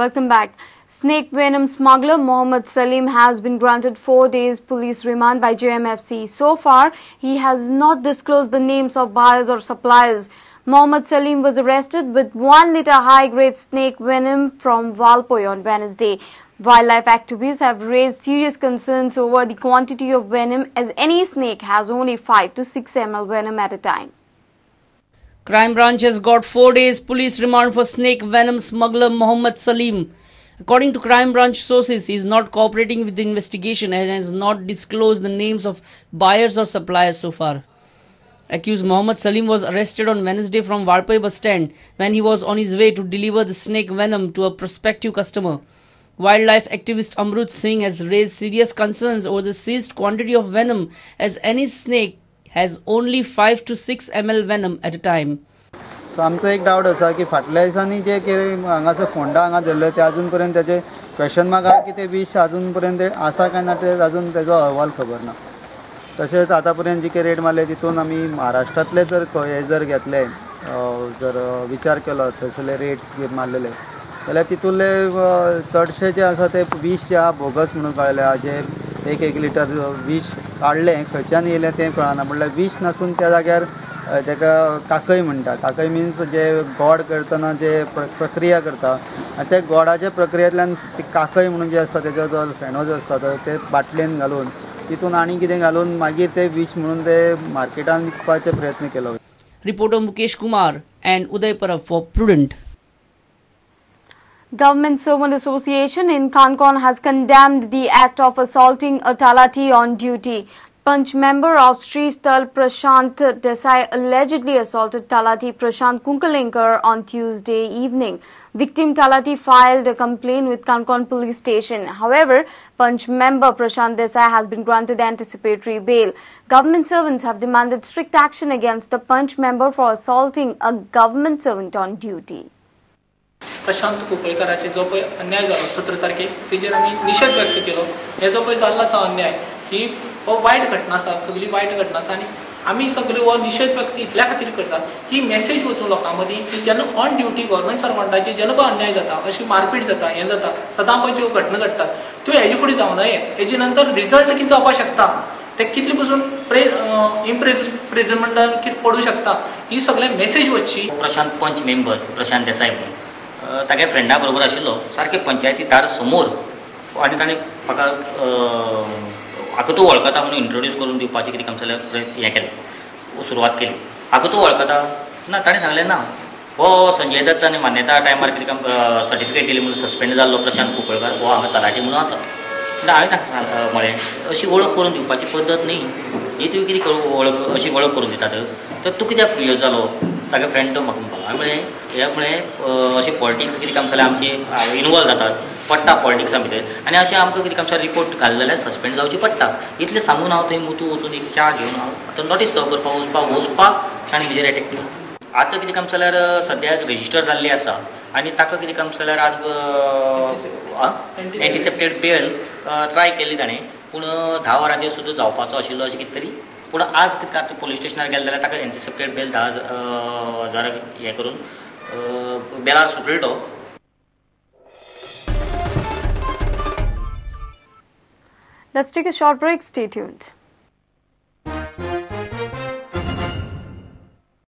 Welcome back. Snake venom smuggler Mohammad Salim has been granted 4 days police remand by JMFC. So far, he has not disclosed the names of buyers or suppliers. Mohammad Salim was arrested with 1 liter high-grade snake venom from Valpoi on Wednesday. Wildlife activists have raised serious concerns over the quantity of venom, as any snake has only 5 to 6 ml venom at a time. Crime Branch has got 4 days police remand for snake venom smuggler Mohammad Salim. According to Crime Branch sources, he is not cooperating with the investigation and has not disclosed the names of buyers or suppliers so far. Accused Mohammad Salim was arrested on Wednesday from Valpoi bus stand when he was on his way to deliver the snake venom to a prospective customer. Wildlife activist Amrut Singh has raised serious concerns over the seized quantity of venom, as any snake has only 5 to 6 ml venom at a time. So आमचो एक डावट आसा की फाटल्या दिसांनी जे कितें हांगासर फोंडा हांगा धरले ते अजून पर्यंत ताचे क्वेश्चन मार्क आहा की ते विश अजून पर्यंत आसा काय ना ते अजून तेजो अहवाल खबर ना. तशेंच आतां पर्यंत जी कितें रेड मारले तितून आमी महाराष्ट्रांतले जर हे जर घेतले जर विचार केलो थंयसरले रेट्स मारलेले जाल्यार तितूंतले चडशे जे आसा ते विश जे आहा बोगस म्हणून कळ्ळें आहा. जे एक एक लिटर विश काडलें खंयच्यान येयलें तें कळना, म्हणल्यार विश नासून त्या जाग्यार ताका काकय म्हणटा. काकय मिन्स जे गोड करतना जे प्रक्रिया करता आनी त्या गोडाच्या प्रक्रियेंतल्यान ती काकय म्हणून जे आसता तेजो जो फेणो जो आसता तो ते बाटलेन घालून तितून आनी कितें घालून मागीर ते विश म्हणून ते मार्केटान विकपाचे प्रयत्न केलो. Reporter Mukesh Kumar and Uday Parab for Prudent. Government Servant Association in Canacona has condemned the act of assaulting a Talati on duty. Panch member of Sri Sthal Prashant Desai allegedly assaulted Talati Prashant Kunkalinkar on Tuesday evening. Victim Talati filed a complaint with Canacona police station. However, Panch member Prashant Desai has been granted anticipatory bail. Government servants have demanded strict action against the Panch member for assaulting a government servant on duty. Prashant कुंकळकाराचे जो पळय अन्याय जालो 17 तारखेक तेजेर आमी निशेध व्यक्त केलो. हे जो पळय जाल्लो आसा अन्याय ही हो वायट घटना आसा, सगळी वायट घटना आसा आनी आमी सगळे हो निशेध व्यक्त इतल्या खातीर करतात ही मेसेज वचूं लोकां मदीं की जेन्ना ऑन ड्युटी गव्हर्मेंट सर्वंटाचेर जेन्ना पळय अन्याय जाता, अशी मारपीट जाता, हें जाता, सदां पळय ज्यो घटना घडटात त्यो हेजे फुडें जावं नये. हेजे नंतर रिजल्ट कितें जावपाक शकता, ते कितले पसून इम्प्रिजनमेंटान कितें पडूं शकता, ही सगळे मेसेज वचची. प्रशांत पंच मेंबर प्रशांत देसाय म्हणून तागे फ्रेंडा बरोबर आशिल्लो, सारकें पंचायती दार समोर आनी ताणें म्हाका हाका तूं वळखता म्हणून इंट्रोड्यूस करून दिवपाचें कितें काम जाल्यार हें केलें, सुरवात केली. हाका तूं वळखता ना, ताणें सांगलें ना, हो संजय दत्त आनी मान्यता टायमार कितें काम सर्टिफिकेट दिली म्हणून सस्पेंड जाल्लो प्रशांत कुंकळकार हो हांगा तलाठी म्हणून आसा. म्हणटा हांवें ताका म्हळें अशी वळख करून दिवपाची पद्दत न्ही ही, तुवें कितें वळख अशी वळख करून दितात तर तूं कित्याक फ्रियोज जालो. तागे फ्रेंड तो म्हाका म्हणपाक हांवें म्हळें हे म्हळें अशें पॉलिटिक्स कितें काम जाल्यार आमची इनवॉल्व जातात पडटा पॉलिटिक्सां भितर आनी अशें आमकां कितें काम जाल्यार रिपोर्ट घाले जाल्यार सस्पेंड जावची पडटा. इतलें सांगून हांव थंय मुतू वचून एक च्या घेवन हांव आतां नोटीस सर्व करपाक वचपाक ताणें म्हजेर एटॅक केलो. आतां कितें काम जाल्यार सद्याक रजिस्टर जाल्ली आसा आनी ताका कितें काम जाल्यार आज एंटिसेप्टेड बेल ट्राय केली ताणें, पूण 10 वरांचेर सुद्दां जावपाचो आशिल्लो अशें कितें तरी. पूण आज कितें आतां पोलीस स्टेशनार गेले जाल्यार ताका एंटिसेप्टेड बेल 10,000 हें करून बेलार सुटलो तो. Let's take a short break. Stay tuned.